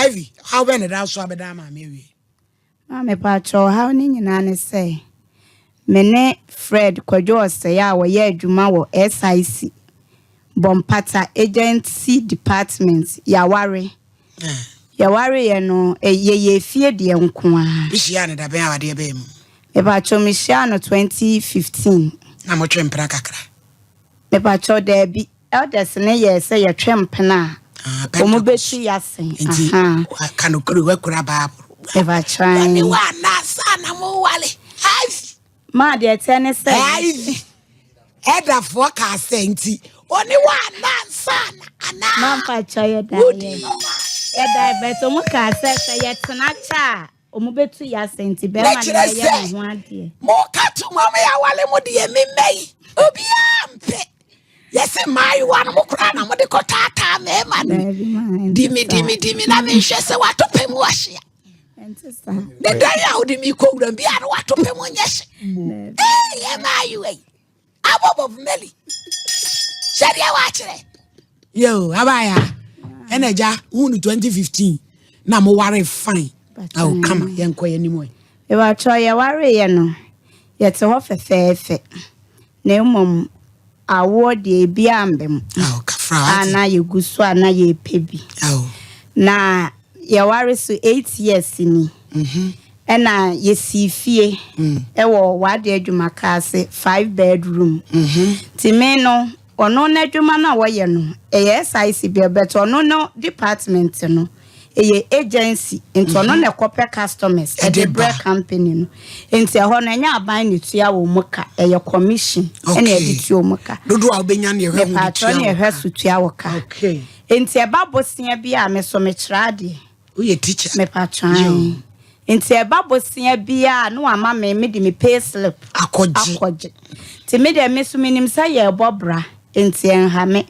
Ivy, ɔhaw bɛn na ɛda so abɛda maame awie? Maame pakyɛ, ɔhaw no nyinaa ne sɛ me ne Fred Kwadwo Ɔsɛe a wɔyɛ adwuma wɔ SIC Bɔmpata Agency Department yɛaware. Yɛwareɛ no, yɛyɛ fie deɛ nko a. Wohyia no da bɛn a wadeɛ bɛɛ mu? Mepakyɛ, mehyia no 2015. Na motwe mpena kakra? Mepakyɛ, daabi, elders ne yɛ sɛ yɛtwe mpena Ah, a wɔn Pentecost. bɛtu yɛasen. Nti ka nokore, woakura Bible. Mepakyɛ. Ne wa anasa na mowale, Ivy? Maa, deɛ ɛteɛ ne sɛ Ivy, ɛdafoɔ kaa sɛ nti ɔne wa anansa na anaa? Mampakyɛ, yɛda Wodi. Yɛda bɛtɛ ɔmo kaa sɛ yɛtena kyɛ a, ɔmo bɛtu yɛasen, nti bɛrima no kyerɛ bɛyɛ sɛ ne ho adeɛ. Moka to mo ma yɛawale mo deɛ, memma yi obiaa mpɛ. Yɛse mmaayewa no mo koraa na mode kɔtaataa mmarima no. Daabi, ma, ɛnte Dimi saa. Dimi dimi na menhwɛ sɛ wato pɛ mu ahyea. Ɛnte saa. Ne dan a wode mi kɔ wura bia no wato pɛ mu nyɛ hye. Daabi. Ei, yɛ maayewa yi abɔbɔ meli sɛdeɛ woakyerɛ yo abaya ɛna agya wohu no 2015 na moware fine. Awo kama, yɛnkɔ yɛnim ɛ. Mepakyɛ, yɛwareeɛ no, yɛte hɔ fɛfɛɛfɛ, na mmom awoɔ deɛ, ebi amba mu. Awo kafra A wate. Na yɛgu so a na yɛpɛ bi. Awo. Na yɛware so 8 years ni, ɛna yɛsii fie ɛwɔ wade adwumaka ase, five bedroom. Nti me no, ɔno n'adwuma no a wɔyɛ no ɛyɛ SIC bi, but ɔno no department no ɛyɛ agency, nti ɔno na ɛkɔpɛ customers ɛde ɛde brɛ ba. Company no, nti ɛhɔ no ɛnyɛ aban ne tua wɔn mu ka, ɛyɛ commission ɛna ɛde tua wɔn mu ka. Dodoɔ a wobɛnya ne ɛhwɛ ho de Mepatwɛ tua ne wo. ɛhwɛ so tua wɔ ka. Nti ɛba bosea bi a, me so mekyerɛ adeɛ. Woyɛ teacher. Mepatwɛn, nti ɛba bosea bi a, na wama me, mede me pay slip akɔgye. Akɔgye. Nti me deɛ, me so menim sɛ yɛrebɔ bra, nti ɛnha me.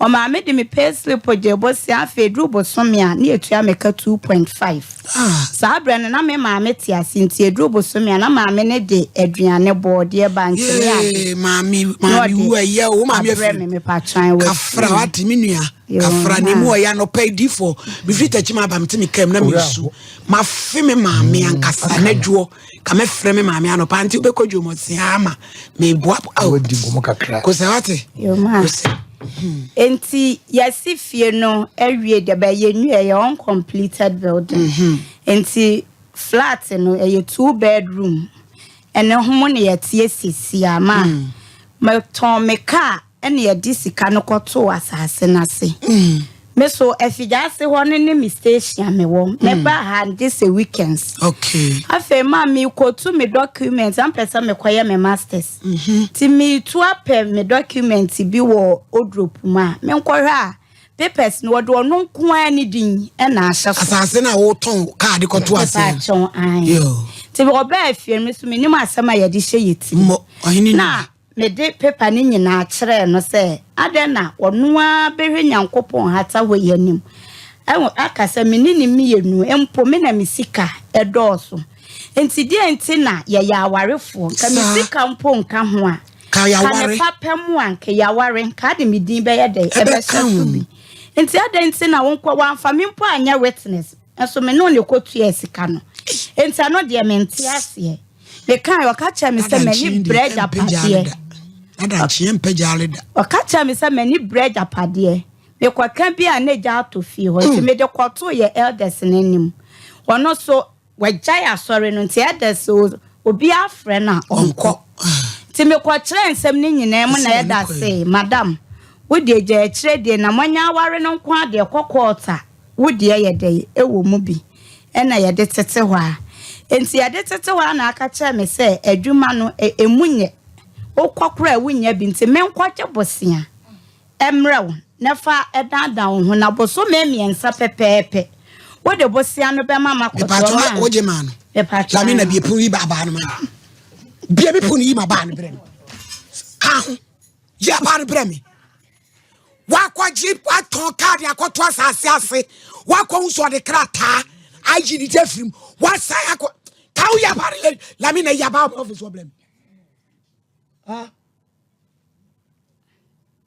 Ɔmaa me de me pay slip gye bosea. Afei duru bosome a, ne yɛtua me ka 2.5. Ah. Saa berɛ no na me maame te ase, nti eduru bosome a, na maame ne de aduane, bɔɔdeɛ, bankye ne ade Yee, maame. na Maame ɔde wu ɛyɛ o, wo maame abrɛ afiri me. Mepatwɛn, wɔ kafra wate, me nua. Yo, kafra ne ma. mu ɔyɛ anɔpa edifoɔ mefiri takyi ma aba, mete me kam na Owura mesu mafe me maame ankasa anadwoɔ ka mɛfrɛ me maame anɔpa, nti wobɛkɔ dwom ɔsea ama meboa. Wadi nkɔmmɔ kakra. Kosɛ wate. Yo, ma. Kosɛ. Nti yɛsi fie no awie deɛ, bɛyɛ new, ɛyɛ uncompleted building. Nti flat no ɛyɛ two bedroom, ɛne ho ne yɛte esiesie ama mɛtɔn me kaa, ɛna yɛde sika no kɔtoo asase n'ase. Me so afidie hɔ no ne me station a mewɔ, mɛba ha gye sɛ weekends. Afei maa meekɔtu me document, ampɛ sɛ mekɔyɛ me masters, nti meetu apɛ me document bi wɔ odrop mu a, menkɔhwɛ a, papers no wɔde ɔno nko ara ne din ɛna ahyɛ so. Asase no a wotɔn kaa de kɔto ase no. Mepaakyɛw, ae. Yo. Nti ɔbaa fie no so, menim asɛm a yɛde hyɛ yɛ ti. Mmɔ ɔhene. Na mede paper no nyinaa kyerɛɛ no sɛ adɛn na ɔno ara bɛhwɛ Nyankopɔn hata hɔ yi anim ɛwɔ aka sɛ me ne ne mmienu mpo, me na me sika ɛdɔɔso, nti deɛ nti na yɛyɛ awarefoɔ, nka me Saa. sika mpo nka ho a ka ka yɛaware. Ne papa mu a, nka yɛaware, nka ade me din bɛyɛ dɛ ɛbɛka ɛbɛhyɛ so ho. bi. Nti adɛn nti na wonkɔ wamfa me mpo anyɛ witness, nso me ne wo ne kɔtua sika no? Nti ɛno deɛ, mente aseɛ. Mekae, ɔka kyerɛ me sɛ m'ani brɛ agyapadeɛ. Adankyeɛ mpɛ gyaale da. Ɔka kyerɛ me sɛ m'ani brɛ agyapadeɛ. Mekɔka bi a, na agya ato fie hɔ, nti mede kɔtoo yɛ elders no anim. Ɔno so wagyae asɔre no, nti elders obi afrɛ no a, ɔnkɔ. Ɔnkɔ. Nti mekɔkyerɛ nsɛm no nyinaa mu na ɛsɛ ɛda n'ani kɔ se madam, wode agya akyerɛ deɛ na moanya aware no nko adeɛ kɔ court a, wodeɛ yɛ dɛ ɛwɔ mu bi, ɛna yɛde tete hɔ a, nti yɛde tete hɔ a, na aka kyerɛ me sɛ adwuma no ɛmu nyɛ, wokɔ koraa a wonya bi, nti menkɔgye bosea ɛmmerɛ wo na fa ɛdaadaa wo ho, na bosome 3 pɛpɛɛpɛ wode bosea no bɛma ma mepatɔ kɔtɔ. Wogye maa no? Mepatɔ. Lame na bie pono yi ba abaa no ma me, bie me pono yi ma baa no brɛ me, ka ho yi abaa no brɛ me. Wakɔgye watɔn kaade akɔto asase ase, wakɔ ho so ɔde krataa ayi ne gya firim, wasan akɔ ka wo yi abaa no. Lame na yi abaa wɔ office wɔ brɛ me. Ah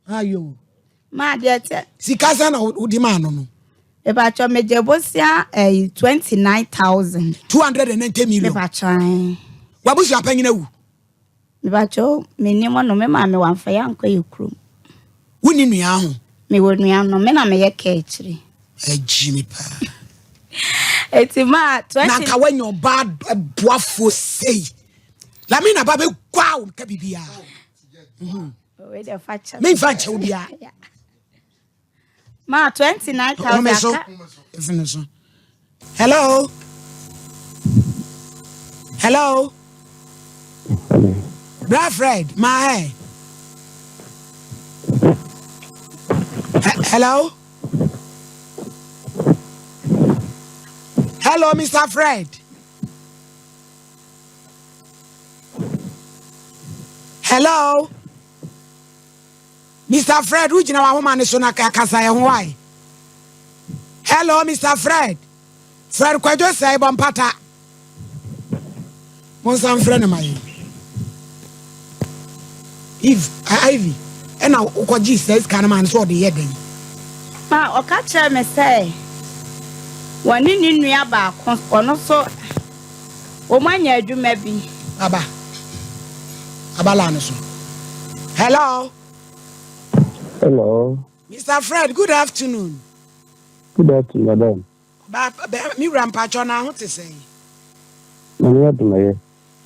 ayo. Maa, deɛ kyɛ Sika sɛ na wodi maa no. Mepakyɛw megye bosea ɛyi 29,000. 290 million. Mepakyɛw ae. W'abusua panyin awu? Mepakyɛw mennim no, me maame wamfa yɛn ankɔ yɛ kurom. Wonni nua ho? Mewɔ nuanom, me na meyɛ kaakyire. Agyi me paa. Eti ma 20. Na nka wanya ɔbaa boafoɔ sei. Lamina ba bɛ gua wo ka biribiara. Memfa nkyɛ wo biara. Ma 29,000 aka. Home so. Hello. Hello. Bra Fred, ma hey. Hello. Hello, Mr. Fred. Hello. Mister Fred, wogyina w'ahoma no so na kasa yɛ ho wae. Hello, Mister Fred. Fred Kwadwo sɛe bɔ mpata. Monsan mfrɛ no ma yɛn. Eve, Ivy, ɛna wokɔgye saa sika no maa no sɛ ɔde yɛ dɛn? Ma ɔka kyerɛɛ me sɛ wɔne ne nua baako, ɔno nso wɔanya adwuma bi. Aba. Aba line so. Hello. Hello. Mr. Fred, good afternoon. Good afternoon, madam. Ba, bɛ, me wura mpakyɛ na ho te sɛn? Nyame adom ɛyɛ.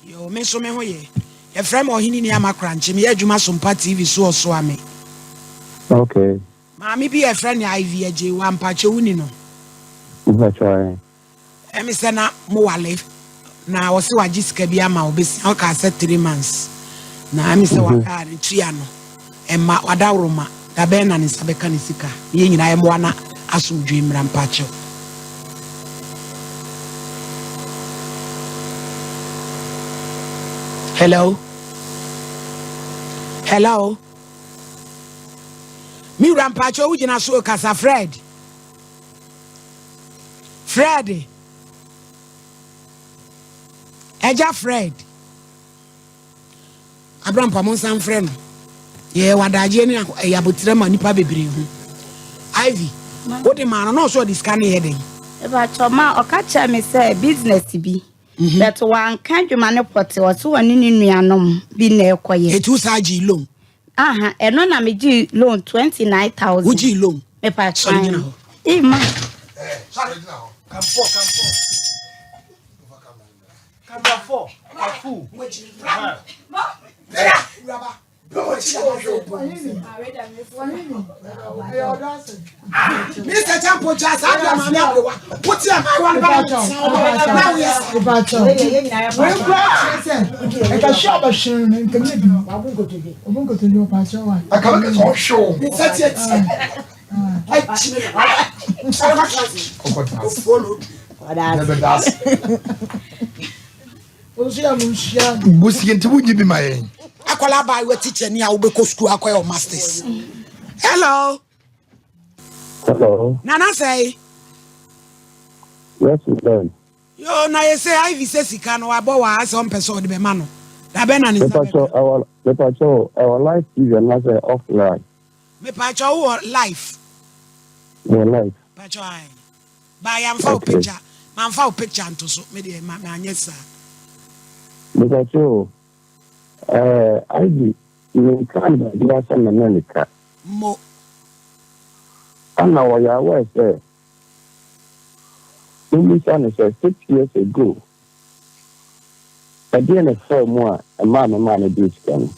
Yo, me nso me ho yɛ. Yɛfrɛ me Ɔhene Ni Ama Korankye. Meyɛ adwuma Sompa TV so Ɔsoame. Okay. Maame bi yɛfrɛ no Ivy Agyewa mpakyɛ wo ni no? Mpakyɛ ɛ. Ɛme sɛ na mo wale na ɔse wagye sika bi ama wo besia ɔkaa sɛ 3 months na ɛme sɛ wakaa ne tua no ɛma wadaworoma dabɛn na ne nsa bɛka ne sika na yɛn nyinaa yɛmmoa na asomdwoe mmra mpakyɛw. Hello hello me wura mpakyɛw wo gyina so kasa Fred. Fred. Agya Fred. Abrampa mo nsa mfrɛ no. Yɛyɛ wadagyeɛ ne ɛyɛ abotirɛ ma nipa bebree ho. Ivy, wode maa no na ɔsɛ ɔde sika no yɛ dɛn? Mepakyɛw ma ɔka kyerɛɛ me sɛ business bi but wanka adwuma no pɔte ɔse ɔne ne nuanom bi na ɛkɔyɛ. Eti wo saa gyee loan? Aha, ɛno na me gyee loan 29,000. Wo gyee loan? Mepa Sɔre gyina hɔ. Ee ma. Sɔre gyina hɔ. Kamfo, kamfo. Camera 4, Kafu. Bra, wuraba. Mr. Champo kya saa deɛ maame aberewa wote abaayewa no ba na na woyɛ saa. Wei kura kyerɛ sɛ ɛka hwɛ ɔbɛhwere no nka nyɛ bi obu nkotodwe ɔpaakyɛ wa. Aka bɛ kɛsɛ ɔhwɛ o. Nsa tiatia akyi ne sáré kɔ tena ase. Kɔkɔ tena ase. Ofuo na odu. Yɛ bɛ da ase. Nso yɛ mo nhyia. Bosie nti wogye bi ma yɛn. Akwadaa abaayewa teacher ni a wobɛkɔ sukuu akɔyɛ wo masters. Hello. Hello. Nana sɛe. Yes, madam. Yo, na yɛ sɛ Ivy sɛ sika no wabɔ wɔ ha sɛ ɔmpɛ sɛ ɔde bɛma no. Da bɛn na ne nsa bɛka? Mepakyɛw, ɛwɔ live TV anaasɛ off live? Mepakyɛw, wowɔ live. Wɔ live. Pakyɛw, ae. Ba yɛamfa wo picture, mamfa wo picture nto so, me deɛ ma manyɛ saa. Mepakyɛw o, ɛɛ Ivy, menkaa no baabiara sɛ me ne no ka. Mo. Ɛna ɔyɛ aware sɛ Mommisa no sɛ, 6 years ago, ɛdeɛn na ɛfaa mu a ɛmaa me maa no gyee sika no?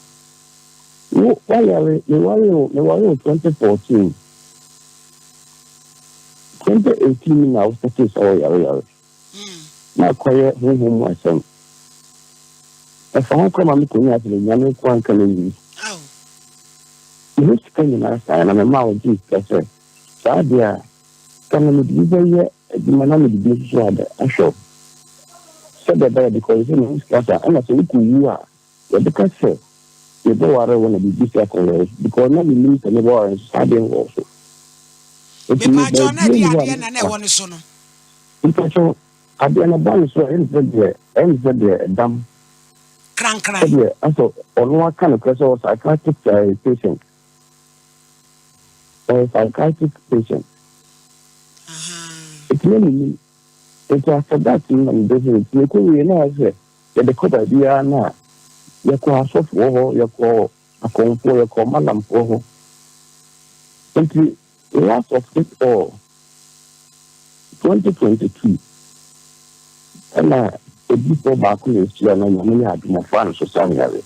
Wo, woayare, mewaree wo, mewaree wo 2014. 2018 mu na wo startee sɛ woyareyare. Na akɔyɛ honhom mu asɛm. Ɛfa ho koraa ma mekɔnyaa sɛ Nyame nko anka no yie. Me ho sika nyinaa saeɛ na memaa wo gyee sika sɛ saa deɛ a Sɛ na mede bi bɛyɛ adwuma na mede bi nso so adɛ ahwɛ wo sɛdeɛ ɛbɛyɛ because sɛ mehu sika saa ɛna sɛ wokɔ wu a yɛbɛka sɛ mebɛware wo na biribi si akɔyɛ wo because na menim sɛ mebɛware nso saa adeɛ wɔ wo so nti me Mepaakyɛw na baabi ɛde nni hɔ a adeɛ na na mekɔ ɛwɔ ne so no. Mpakyɛw adeɛ no ba ne so a ɛyɛ ne sɛ deɛ ɛyɛ ne sɛ deɛ ɛdam Krankran. sɛdeɛ asɛ ɔno aka nokorɛ sɛ ɔwɔ psychiatric patient. Ɔyɛ psychiatric patient. Nti na mennim. Nti after that no na mebɛhuu. Nti mekɔwieɛ na ayɛ sɛ yɛde kɔ baabiara no a, yɛkɔ asɔfoɔ hɔ, yɛkɔ akɔmfoɔ, yɛkɔ malamfoɔ hɔ. Nti last of it all, 2022 ɛna odiyifoɔ baako na ɛhyia no Nyame yɛ adom ɔfaa no so saa no yareɛ.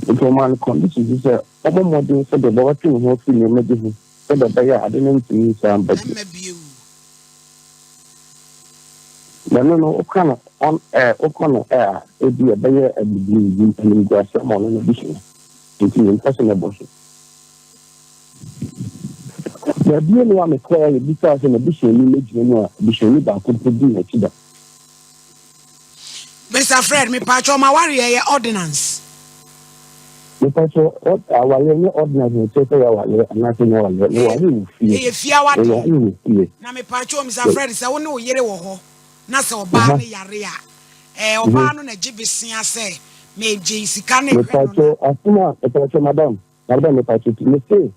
Nti ɔmaa no condition bi sɛ ɔmmɔ mmɔden sɛdeɛ ɔbɛtwe ne ho afiri nneɛma bi ho sɛdeɛ ɛbɛyɛ a ade no ntumi nsan mba bio. Na ɛno no woka no on air, wokɔ no air a, ebi ɛbɛyɛ animguaseɛ ma ɔno n'abusua. Nti mempɛ sɛ mɛbɔ so. Baabi no a mekɔɛ a yɛbisaa sɛ n'abusuani mmɛgyina mu a, abusuani baako mpo dii n'akyi da. Mister Fred, mepaakyɛw m'awareɛ yɛ ordinance. Mepaakyɛw, awareɛ nyɛ ordinance na ɛkyerɛ sɛ ɛyɛ awareɛ anaasɛ ɛnyɛ awareɛ. Meware wɔ fie. Ɛyɛ fie awadeɛ. Meware wɔ fie. Na mepaakyɛw Mister Fred, sɛ wo ne wo yere wɔ hɔ na sɛ ɔbaa no yare a, ɛɛ ɔbaa no na gye besia sɛ megye sika no rehwɛ no na. Mepaakyɛw, asɛm a, mepaakyɛw madam, madam mepaakyɛw ti, mese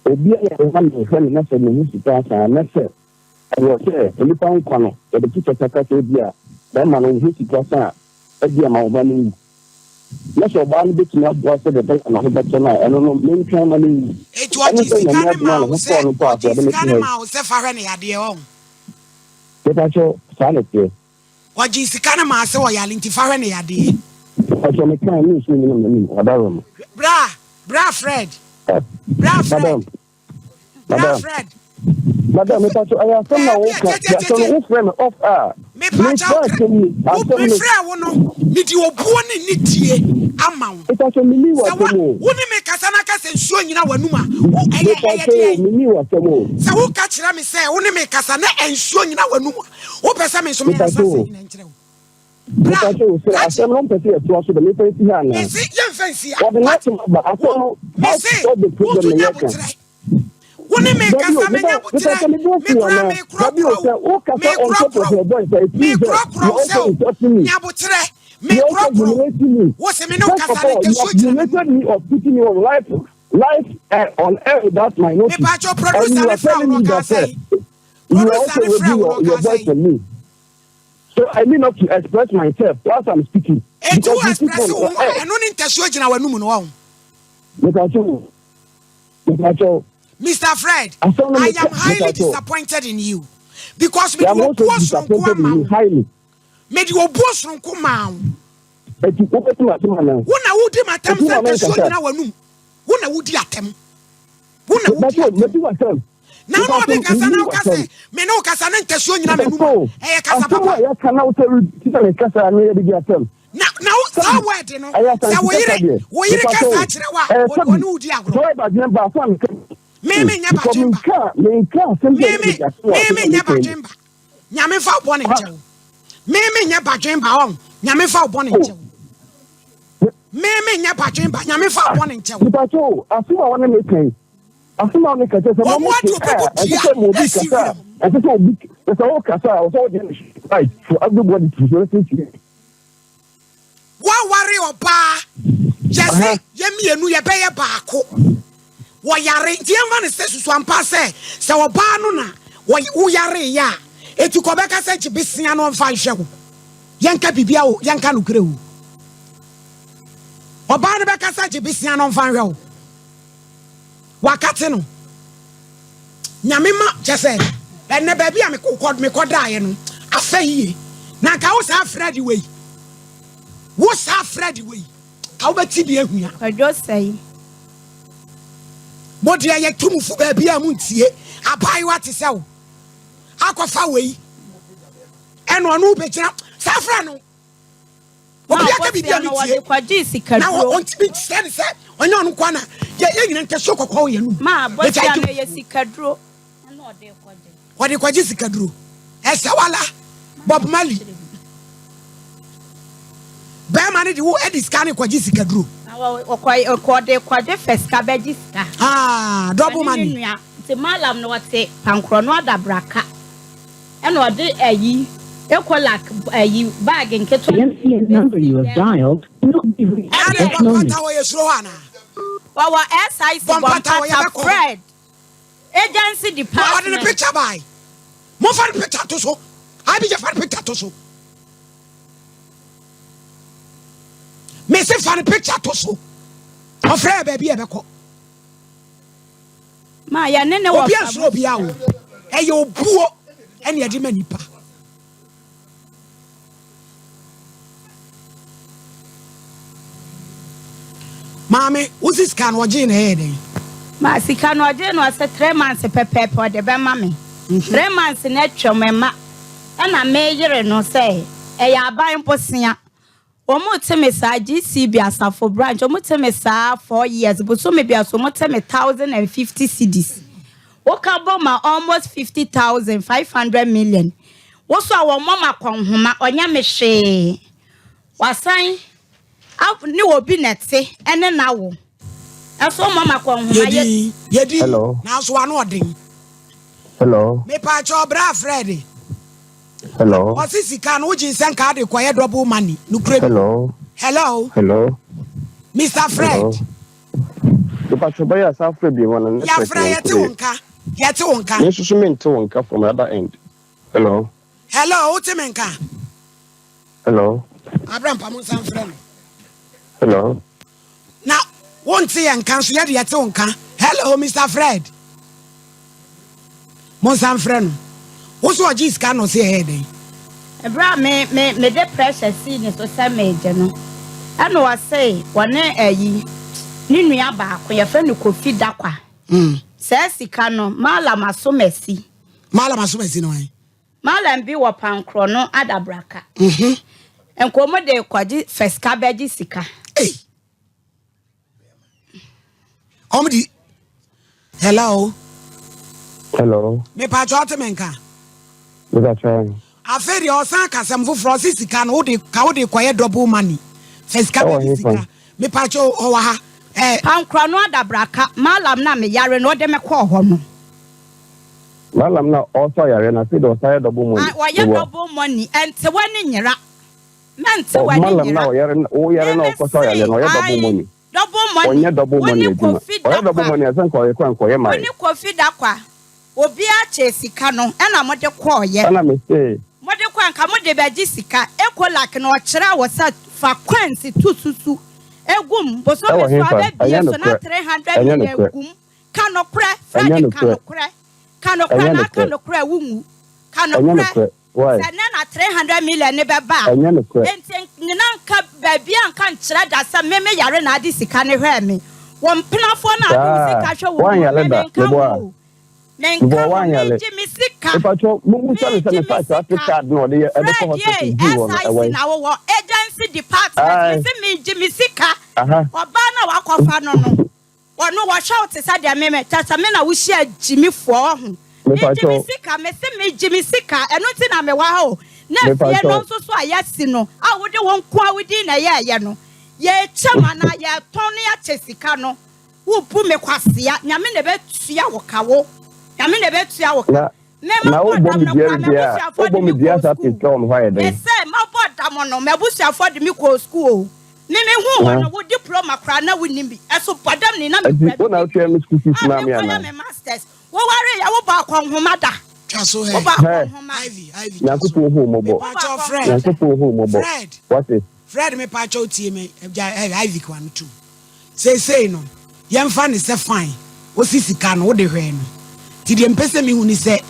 obi ayare na mehwɛ no na sɛ mehu sika asa a, na sɛ Ɛwɔ sɛ onipa nkwa no, yɛde to kyakya ka sɛ ebia barima no ho sika sa a, ebia ma ɔba no nwu. Na sɛ ɔbaa no betumi aboa sɛdeɛ ɛbɛyɛ a ne ho bɛtɔ no a, ɛno no, mentwɛn ma no nwu. Enti Ɛne ɔgyee sɛ sika Nyame no adom a maa ne wo ho sɛ tɔɔ no mpo a, ɔgyee sɛ ɔde me sika te no ha yi. maa wo sɛ fa hwɛ no yadeɛ, ɔho? Mepakyɛw, saa na ɛteɛ. Ɔgyee sika no maa sɛ ɔyare nti fa hwɛ no yadeɛ. Mepakyɛw, mekae, me nsuo nyina m'anim, wadaworo me. Bra, bra Fred, bra Fred. Madam. Bra Madam. Fred. Madam, me pacho, ɛyɛ asɛm na wo ka. Ti asɛm no wo frɛ me off a. Me pacho, asɛm ni, asɛm me no. frɛ wo no, me di obuo ne nidie ama wo. Me pacho, me ni wa asɛm o. Wo ne me kasa na ka sɛ nsuo nyina w'anum a, wo ɛyɛ ɛyɛ deɛ. Me ni wa asɛm o. Sɛ wo ka kyerɛ me sɛ wo ne me kasa na nsuo nyina w'anum a, wo pɛ sɛ me nso me ansa sɛ nyina nkyerɛ wo. Bra, kakye. Asɛm no mpɛ sɛ yɛtoa so dɛ, memfa nsi ha anaa? Mese yɛmfa nsi ha. Wɔde n'asɛm aba, asɛm no, Mese, how to solve the wo problem nso na nya yɛka. boterɛ. Wo ne me Dabi kasa, o, menya meba, boterɛ. mepɛ sɛ mebɔ Me afu koraa anaa? Dabi o, mekorɔkorɔ sɛ wo. wokasa on top Mekorɔkorɔ of your wo. voice a, it means sɛ Mekorɔkorɔ you wo are sɛ also o, insulting me. nya boterɛ. You are also Mekorɔkorɔ wo. humiliating me. Wo se me ne wo First of kasa no, all, you ntasuo have gyina m'anim. humiliated me of putting me on live, live uh, on air without my notice. Mepaakyɛw, And producer you ne are frɛ wo telling na me ɔkaa that sɛn? uh, you are Producer also ne frɛ raising wo na your, your ɔkaa voice sɛn? on me. So I need not to express myself whilst I'm speaking. Enti wo Because you keep express on wo ho a, eh. ɛno ne ntasuo gyina w'anum no, wahu. Mepakyɛw, mepakyɛw. Mister Fred, Asɛm no I meka am highly mepakyɛw. disappointed in you because mede I'm also obuo soronko disappointed ama in you wo. highly. Mede obuo soronko maa wo. Eti wobɛtu m'asɛm anaa? Wo na wodi m'atɛm Eti sɛ ma ntasuo menkasa. nyina w'anum. Wo na wodi atɛm. Wo na wodi Mepakyɛw, atɛm. medi w'asɛm. Na wo na obi Mepakyɛw, kasa na menni woka w'asɛm. sɛ me ne wo kasa na ntasuo nyina m'anum Mepakyɛw, a, ɛyɛ kasa asɛm papa. a yɛka na wosɛ redi sɛ mekasa na yɛde di asɛm. Na na wo saa Sɛbi, word no, ɛyɛ sɛ Asante wo kasa yere deɛ. wo yere ka Mepakyɛw, saa kyerɛ wo a, ɛyɛ wo sɛbi, ɔne wo di sɛ agorɔ. woyɛ badwemba a, fa nka Me me nyɛ because badwemba. menka menka asɛm bi a Me ɛyɛ me de asɛm wɔ me asɛm me a nyɛ meka yi mu. badwemba. Nyame fa wo bɔne Ah, nkyɛ wo. Me me nyɛ badwemba ɔn. Nyame fa wo bɔne oh, nkyɛ wo. Me me nyɛ badwemba. Nyame fa wo ah, bɔne nkyɛ wo. mepakyɛw, asɛm a wɔne me ka yi, asɛm a wɔne ka kyerɛ sɛ Wɔn mo adi te obi bo a, ɛnsɛ dua sɛ mo obi esi kasa a, wiram. ɛnsɛ sɛ obi, sɛ wokasa a, ɛwɔ sɛ wode no right for everybody to listen to you. Woaware ɔbaa, yɛse yɛn mmienu yɛbɛyɛ baako. Wɔyare, nti yɛmfa no sɛ susuampa sɛ sɛ ɔbaa no na woyareeɛ a, eti kɔ bɛka sɛ gye besia no ɔmfa nhwɛ wo. Yɛnka biribi o, yɛnka nokorɛ o. Ɔbaa no bɛka sɛ gye besia no ɔmfa nhwɛ wo. Wakate no. Nyame ma kyɛ sɛ ɛnɛ baabi a mekɔ mekɔdaeɛ no afɛ yie. Na nka wo saa Fred wei. Wo saa Fred wei. Ka wobɛti bi ahua. Kwadwo sɛe. Mo deɛ yɛ tu mo fo baabi a mo ntie. Abaayewa te sɛ wo. Akɔfa wei. Ɛna ɔno wobɛgyina saa frɛ no. Ma Obi aka biribi a ɔbɔsea no metie. wɔde kɔgyee Na sikaduro. ɔntumi nkyerɛ ne sɛ ɔnyɛ ɔno nkoa na yɛ yɛ nyina ntasuo kɔkɔɔ wɔ yɛn anum. Ma Yɛgyae abɔsea di no ɛyɛ sikaduro ɛna ɔde rekɔgye. Wɔde kɔgye sikaduro. Ɛsɛ wala Bob Marley. Bɛrima no de wo ɛde sika no kɔgye sikaduro. Na ɔkɔ ɔde kɔgye fɛ sika bɛgye sika. Ah, double Ɔne ne money. nua nti malam no ɔte pankorɔ no adabraka. Ɛna ɔde ayi Ecolac ayi bag nketewa The MTN number you have dialed cannot be reached Ɛna at this bɔ mpata moment. wɔ yɛ suro hɔ anaa? Wɔwɔ SIC Bɔ bɔ mpata wɔ mpata yɛbɛkɔ hɔ. Fred agency Ɔde ne department. picture bae. Momfa ne picture to so. IBJ fa ne picture to so. Mese fa ne picture to so. Ɔfrɛ yɛ baabi a ɛbɛkɔ. Ma yɛne ne wɔ Obi ansoro obi awo. Ɛyɛ obuo ɛne ɛde ma nipa. Maame, wo si sika no ɔgyee na ɛyɛ dɛn? Ma sika no ɔgyee no ɔsɛ 3 months pɛpɛɛpɛ ɔde bɛma me. 3 months na atwam ɛma ɛna meyere no sɛ ɛyɛ aban bosea. Wɔn te me saa GCB Asafo branch, wɔn te me saa 4 years, bosome bi aso wɔn te me 1,050 cedis. Woka bɔ ma almost 50,500 million. Woso a wɔn mɔ ma kɔnhoma ɔnyɛ me hwee. Wasan ne obi na ɛte ɛne n'awo. Ɛso mɔ ma kɔnhoma yɛ. Yɛdi yɛdi Hello. nanso ano ɔden. Hello. Mepaakyɛ ɔbrɛ Fred. Hello. Ɔsi sika no wogye nsɛn ka de kɔyɛ double money. Nukure bi. Hello. Hello. Hello. Mr. Fred. Hello. Mepatwa bɛyɛ asa afrɛ bi wɔn na network Yɛafrɛ yɛn yɛte wo kure. nka. Yɛte wo nka. Me nso so mente wo nka from the other end. Hello. Hello, wote me nka. Hello. Abra mpa mo nsa mfrɛ no. Hello. Na wonte yɛ nka nso yɛde yɛte wo nka. Hello, Mr. Fred. Mo nsa mfrɛ no. Wo so ɔgye sika na ɔsɛ ɛyɛ dɛn? Ebere a me me me de pressure sii ne so sɛ meegye no, ɛna ɔse wɔne ayi ne nua baako yɛfrɛ no Kofi Dakwa. Saa sika no Malam Asomasi. Malam Asomasi no ɛ. Malam bi wɔ Pankorɔ no adabraka. Nkomo de kɔgye fɛ sika bɛgye sika. Ei. Ɔmo di. Hello. Hello. Mepatwa ɔte me nka. Mepatwa. Afei deɛ ɔsan kasɛm foforɔ, ɔse sika no wode ka wode kɔyɛ double money. Fɛ sika Ɛwɔ bɛgye he sika. fa? Mepatwa ɔwɔ ha. Pankorɔ no adabraka, Malam na meyare no ɔde me kɔɔ hɔ no. Malam na ɔsɔ yare na afei de ɔsa yɛ double money. Ah, wɔyɛ Meboa. double money ɛnte w'ani nyera. Mɛnte Ɔ w'ani malam na nyera. ɔyare ɔyare na Meme ɔkɔsɔ yare na ɔyɛ double se, money. Double money. Ɔnyɛ double money Wo ne adwuma. Kofi Ɔyɛ double Dakwa. money ɛsɛ nka ɔyɛ kwan nkɔyɛ Wo maa ne Kofi Dakwa. Obiara kyɛ sika no ɛna mode kɔɔyɛ. Ɛna me se Mode kɔ anka mode bɛgye sika. Ecolac na ɔkyerɛ wɔ sɛ fa coins to susu egum bosome Ɛwɔ so he fa? abɛbie Ɛnyɛ so na nokorɛ. 300 Ɛnyɛ million nokorɛ. gum. Ka nokorɛ, Ɛnyɛ Fred, ka nokorɛ. nokorɛ. Ka nokorɛ Ɛnyɛ na aka nokorɛ. nokorɛ wunwu. Ka Ɛnyɛ nokorɛ. nokorɛ. Why? Sɛ nɛ na 300 million ne bɛba a. Ɛnyɛ nokorɛ. Enti nyina nka baabi a nka nkyerɛ da sɛ meme yare na ade sika ne hwɛɛ me. Wɔn mpenafoɔ na ade wo Saa. sika hwɛ wo mu Wanyare me da. menka Meboa. ho o. Menka Meboa ho wanyare. megye me sika. Mepatwa mumu sɛ ne sɛ ne Megye me psychiatric sika. card na ɔde yɛ ɛde kɔ Fred hospital ye di wɔ no ɛwɔ SIC yi. na wowɔ agency department. Aye. Mese megye me sika. Aha. Ɔbaa na wakɔfa no, ɔno wɔhwɛ wo te sɛ deɛ meme kyɛ sɛ me na wohyia gyimifoɔ ho. Megye me Mepatwa. sika, mese megye me sika, ɛno nti na mewɔ ha o. Na fie Mepatwa. no nso so a yɛasi no a wode wo nko a wodi na ɛyɛɛyɛ no, yɛkyɛm anaa yɛtɔn no yɛakyɛ sika no, wobu me kwasea. Nyame na ɛbɛtua wo ka, wo Nyame na ɛbɛtua wo ka. Na Me na mabɔ wobɔ dam me no dua koraa deɛ a m'abusuafoɔ de wobɔ me me dua kɔɔ saa school. sika wɔ me hɔ ayɛ dɛn? Mesɛ mabɔ dam no, m'abusuafoɔ de me kɔɔ school o. Me hu hɔ Aha. no, wo diploma koraa na wonim bi ɛso bɔdam ni na Nti mekura wo na bi wotua me school fees a maa me mekɔyɛ anaa? me masters. Woware yɛ wobɔ akɔnhoma da. Twa so ɛ. Wobɔ Hɛ. akɔnhoma. Ivy, Ivy, twa so. Nyankopɔn hu mmɔbɔ. Mepatwa Fred. Nyankopɔn hu mmɔbɔ. Fred. Wate. Fred, mepatwa tie me. Gya ɛ Ivy kwa no tu. Seesei no, yɛmfa ne sɛ fine. Wosi sika no wode hwɛ no. Ti deɛ mpɛ sɛ mehu ni sɛ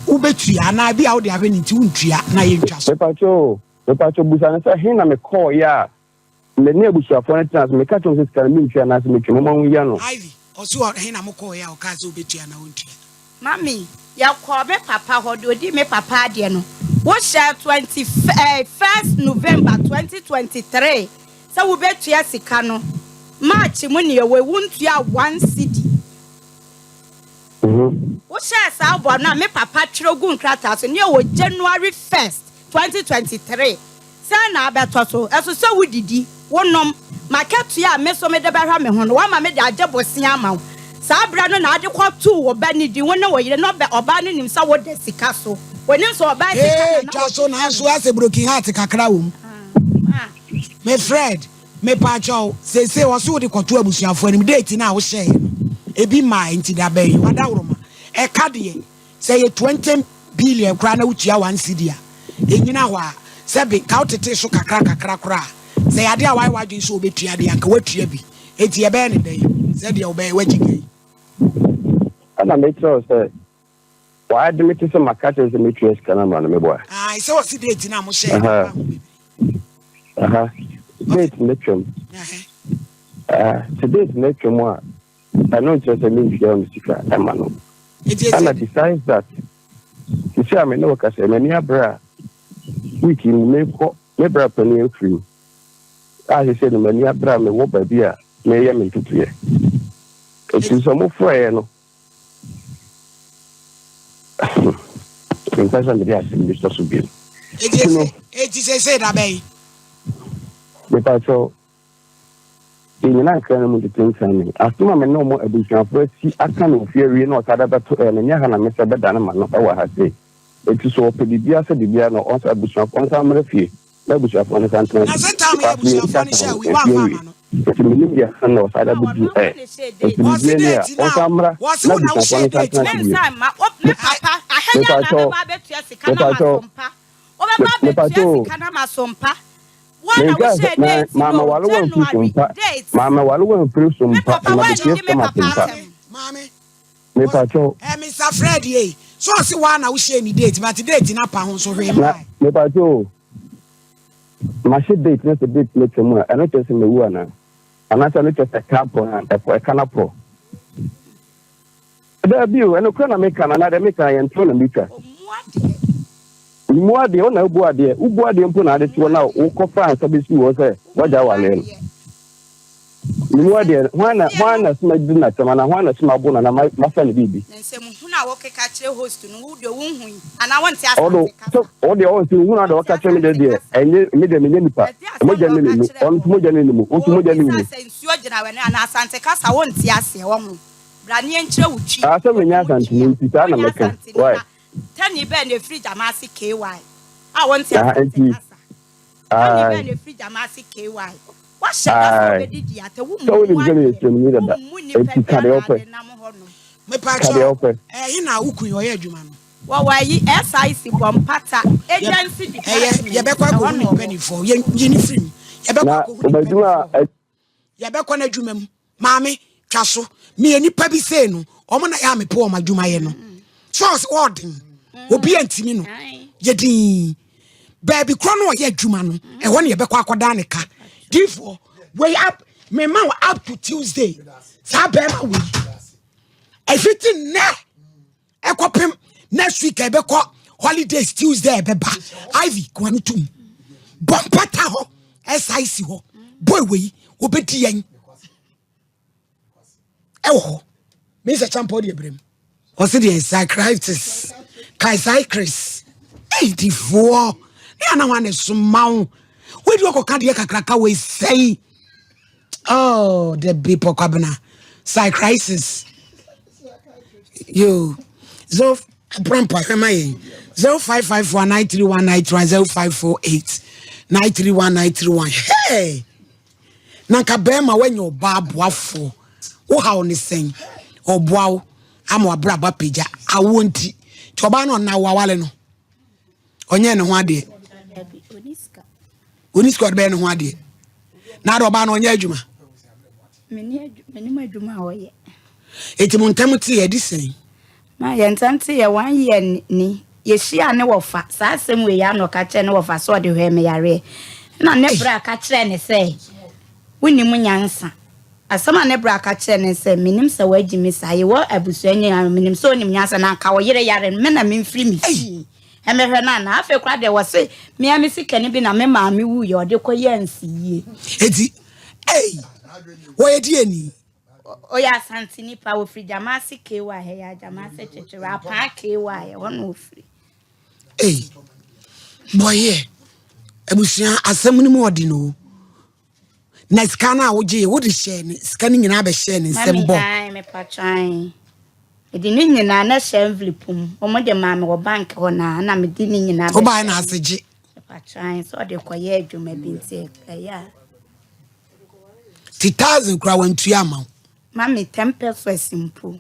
wobɛtua anaa bi a wode ahwɛ ne nti wontua na yɛntwa so. Mepatwa o. Mepatwa busa ne sɛ he na mekɔɔ yɛ a me ne abusuafoɔ no tena ase meka kyerɛ wɔn sɛ sika no mentua anaasɛ metwa moma ho yɛ no. Ivy, ɔso wɔ he na mokɔɔ yɛ a ɔkaa sɛ wobɛtua na wontua? Mami, yɛkɔɔ me papa hɔ deɛ odi me papa adeɛ no, wohyɛ 21st November 2023 sɛ wobɛtua sika no. March mu ne ɛwɔ wontua 1 cedi. Wohyɛɛ saa bɔ no a me papa twerɛ gu nkrataa so ne ɛwɔ January 1st 2023 sɛn na abɛtɔ so ɛso sɛ wodidi wonom makatua a me so mede bɛhwɛ me ho no woama mede agye bosea ama wo. Saa berɛ no na ade kɔtoo wo ba ne din, wo ne wo yere na ɔbɛ ɔbaa no nim sɛ woda sika so, onim sɛ ɔbaa sika Ee, na na twa so wode nanso asɛ broken heart kakra wɔ mu. Me Fred, mepatwa seesei ɔso wode kɔto abusuafoɔ anim date no a wohyɛeɛ no ebi maa nti da bɛn wadaworoma ɛka deɛ sɛ yɛ 20. billion koraa na wotua one cedi a, ɛnyina hɔ a, sɛbe nka wotetee so kakra kakra koraa a, sɛ ɛyɛ adeɛ a woayɛ w'adwene sɛ wobɛtua deɛ a, anka woatua bi. Enti yɛbɛyɛ no dɛn? Sɛdeɛ wobɛyɛ, woagye ka yi. Ɛna mekyerɛ wo sɛ w'ade me te sɛ maka kyerɛ sɛ mɛtua sika no ama no meboa. Ae sɛ ɔse date no a mohyɛɛ no ɛfa ho bebree. Aha date no atwam. Sɛ date no atwam a ɛno nkyerɛ sɛ mentua no sika ɛma no. Ɛna besides that sisi a me ne wo kasa m'ani abere a week yi mu mekɔ me bra panin afiri mu a sese no m'ani abere a mewɔ baabi a meyɛ me ntotoeɛ. Enti sɛ mofrɛeɛ no, mempɛ sɛ mede asɛm bi sɔ so bio. Enti enti seesei da bɛn? Mepakyɛw, yɛnyina nkra no mu tete nkra me. Asɛm a me ne wɔn abusuafo asi aka no ofie awie na ɔsan de abɛto ɛ no, nyɛ ha na mesɛ bɛdane m'ano wɔ ha sei. Enti sɛ ɔpɛ biribiara sɛ biribiara no, ɔnsa abusuafo ɔnsan mmra fie. N'abusuafoɔ no san tena Na sɛ tam yɛ abusuafoɔ no hyɛ awi wamfa ama no. Nti menim deɛ ansa na ɔsan abɛduru ɛ. Nti Wɔse biribiara ni a, date no a ɔnsan mmra wɔse wo na n'abusuafoɔ wohyɛɛ no nsan date tena no. ase bio. Mepakyɛw, mepakyɛw, mepakyɛw o. Menkaa sɛ, na mammɛware wo amfiri so mpa, mammɛware wo amfiri so mpa, na mabɛtua sika mate mpa. Maame, Mepakyɛw. Eh Mister Fred ei, so ɔse waa na wo hyɛɛ ne date but date no apa ho nso hwee Na mmae. mepakyɛw o, mahyɛ date na sɛ date no atwa mu a, ɛno kyerɛ sɛ mawu anaa? Anaasɛ ɛno kyerɛ sɛ ɛka apɔ na ɛpɔ ɛka no aporɔ? Daabi o, ɛnokorɛ na meka no anaa deɛ meka no yɛ ntorɔ na metwa? Mmu adeɛ, wo na wobu adeɛ, wobu adeɛ mpo na ade te hɔ na wokɔfaa nsa bɛsii hɔ sɛ woagya awareɛ no. Memu adeɛ, hwan na hwan na sɛ madi n'atɛm anaa hwan na sɛ mabo no anaa mafa no biribi? Na nsɛm hunu a wokeka kyerɛ host no, wo deɛ wonhui anaa wonte Ɔno, Asante sɛ kasa? wo deɛ ɔn sɛ wohunu a deɛ Wonte ɔka kyerɛ me deɛ Asante deɛ, kasa? ɛnyɛ me deɛ menyɛ nipa, Ɛde asɛm mogya na nni me ɔka mu, kyerɛ ɔno nso wo. mogya nni ne mu, wo nso mogya nni wo Wɔbisa mu. sɛ nsuo gyina w'ani anaa Asante kasa wonte aseɛ wahu. Bra ne yɛnkyerɛ wo Twi. Ah, sɛ menyɛ Wonim Twi Asanteni a, nti saa na wonyɛ mɛka, Asanteni why? na Tani bɛn na ɛfiri Gyamaase KY a wonte Ah, Asante nti, kasa? Tani ae. bɛn na ɛfiri Gyamaase KY? Woahyɛ da sɛ Ae. wobɛdidi atɛ, Sɛ wommu wonim sɛ meyɛ adeɛ, Sremuni dada, wommu nnipa enti ka biara deɛ na wopɛ. ade nam hɔnom. Ka deɛ Mepakyɛw, wopɛ. ɛhe na wo kun yi ɔyɛ adwuma no? Wɔwɔ ayi SIC bɔ mpata Yɛ agency ɛyɛ department yɛbɛkɔ ɛhɔ akɔhu na ne ɔwɔ. mpanimfoɔ. Yɛn yi ne firi mu. Yɛbɛkɔ Na akɔhu ne wobɛdwuma mpanimfoɔ a hɔ. Yɛbɛkɔ n'adwuma mu. Maame, twa so. Meyɛ nipa bi sei no, wɔn na yɛ a mepɛ wɔn adwumayɛ no. So ɔsɛ ɔɔden. Obi antimi no. Yɛ din. Baabi korɔ no ɔyɛ adwuma no, ɛhɔ ne yɛbɛkɔ akɔda ne ka. Diifoɔ, wei up, mema wo up to Tuesday. Saa bɛrima wei. Ɛfiti nnɛ. ɛkɔpem next week a ɛbɛkɔ holidays tuesday ɛbɛba ivy koa no tum bɔ mpata hɔ sic hɔ boy wei wɔbɛdi yɛn ɛwɔ hɔ mesɛ kyampɔ deɛ berɛ mu ɔse deɛ psychiatrist psychiatrist ɛdifoɔ ne ana ho ane soma wo wodi ɔkɔka deɛ kakraka wei sɛn Oh, the bepɔ kwabena. Psychrisis. Yo. Zero prampa hwɛ ma yɛn. 0554 931 0548 931 Hey! Na nka bɛrima wanya ɔbaa boafoɔ. Wo haw ne sɛn? Ɔboa wo ama wabrabɔ apagya. Awoɔ nti. Nti ɔbaa no ɔna wawale no. Ɔnyɛ ne ho adeɛ. Ɔni sika ɔde bɛyɛ ne ho adeɛ. Na ade ɔbaa no ɔnyɛ adwuma. Menim adwuma a ɔyɛ. Eti mo ntam te yɛ de sɛn? Ma yɛn ntam te yɛ one year ni. Yɛhyia ne wɔfa saa asɛm wei yɛ ano ka kyerɛ ne wɔfa sɛ ɔde hwɛ me yareɛ. Na ne bra ka kyerɛ ne sɛ wonim nyansa. Asɛm a ne bra ka kyerɛ ne sɛ menim sɛ woagyi me saa yɛwɔ abusua nyinaa menim sɛ onim nyansa na anka wo yere yare no me na memfiri me fie. Ɛmɛhwɛ no anaa? Afei koraa deɛ wɔse me ara me sika no bi na me maame wuiɛ ɔde kɔyɛɛ nsiyie. Eti ei wɔyɛ deɛ ni? Ɔyɛ Asante nipa, ɔfiri Gyamaase KY, ɛyɛ Gyamaase Kyekyere, Apaa KY, ɛhɔ na ɔfiri. Ei bɔyɛ abusua asɛm no mu ɔde no o. Na sika no a wogye wode hyɛɛ ne sika no nyinaa bɛhyɛɛ ne nsɛm bɔ. Mami ae mepatwa ae. Mede ne nyinaa na hyɛ envelope mu. Wɔn de maa me wɔ bank hɔ na na mede ne nyinaa bɛhyɛ. Wobae na ase gye. Mepatwa ae sɛ ɔde kɔyɛ adwuma bi nti ɛyɛ a. Ti thousand kura wantua ama wo. Mami ten pesos mpo.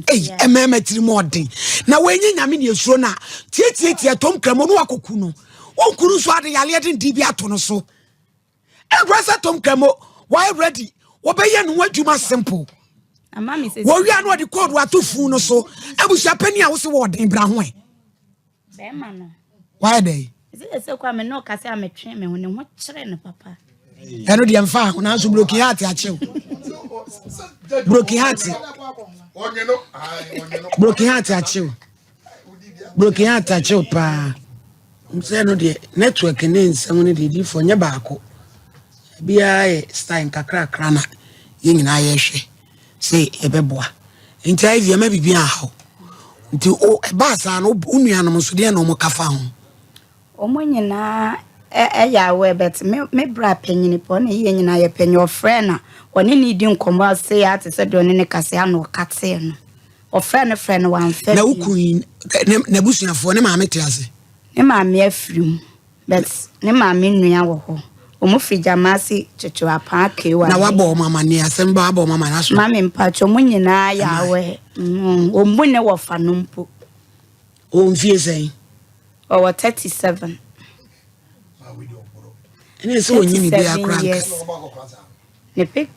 Ei, mmarima tiri mu ɔden. Na wɔnyɛ nyame ne esuro no a, tietietie tɔm kramo no wakɔku no. Wonku no nso ade yareɛ denden bi ato no so. Ɛnkora sɛ tɔm kramo, wɔayɛ ready, wɔbɛyɛ ne ho adwuma simple. Wɔwia no ɔde koodu ato fun no so. Abusua panyin a wose wɔ ɔden bra ho ɛ. Bɛrima no. Wayɛ dɛ. Ɛsɛ sɛ kwa me ne ɔkasa a metwe me ho ne ho kyerɛ no papa. Ɛno deɛ mfa ho nanso broken heart akyew. Broken heart. Broken heart akyew. Broken heart akyew paa. Sɛ no deɛ network ne nsɛm no deɛ difoɔ nyɛ baako. Biara yɛ style nkakrakra na yɛn nyinaa yɛhwɛ sɛ yɛbɛboa. Nti ayɛ deɛ ɛma biribi ahaw. Nti o ɛbaa saa no wo nuanom nso deɛ na wɔn ka fa ho. Wɔn nyinaa ɛyɛ aware but me bra panyin pɔ ɔne yɛ nyinaa yɛ panyin ɔfrɛ na ɔne ne di nkɔmmɔ ase yɛ ate sɛ deɛ ɔne ne kasa ano ɔkatee no ɔfrɛ no frɛ no wamfɛ. Na wo kun yi n'abusuafoɔ ne maame te ase. Ne maame afiri mu but ne maame nua wɔ hɔ. Wɔn firi Gyamase kyekyew apaa kewa. Na wabɔ wɔn amaneɛ asɛm ba wabɔ wɔn amaneɛ aso. Maame mpakyɛ wɔn nyinaa yɛ awɛ. Wɔn mu ne wɔfa no mpo. Ɔwɔ mfie sɛn? Ɔwɔ 37. Ɛne sɛ ɔnyini bi akora nka. Ne pe.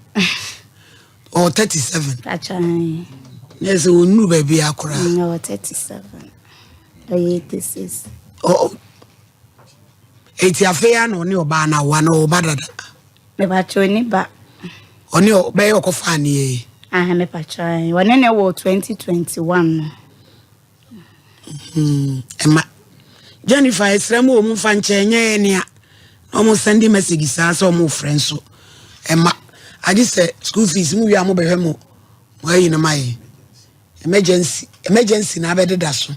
Ɔwɔ 37. Pakyɛ. Ne sɛ ɔnnuru baabi akora. Ɔwɔ 37. Ɔyɛ 86. Eti afei a na ɔne ɔbaa na awa na ɔba dada. Mepakyɛ ɔni ba. Ɔne ɔbɛyɛ ɔkɔfa aneɛ yi. Ah, mepakyɛ ɔne ne wɔ 2021 no. Ɛma Jennifer ɛsrɛ mu wɔn mfa nkyɛn nyɛ yɛ nea na wɔn send message saa sɛ wɔn frɛ nso ɛma agye sɛ school fees mu wie a mo bɛhwɛ mo mo ayi no ma yɛ emergency emergency na abɛdeda so.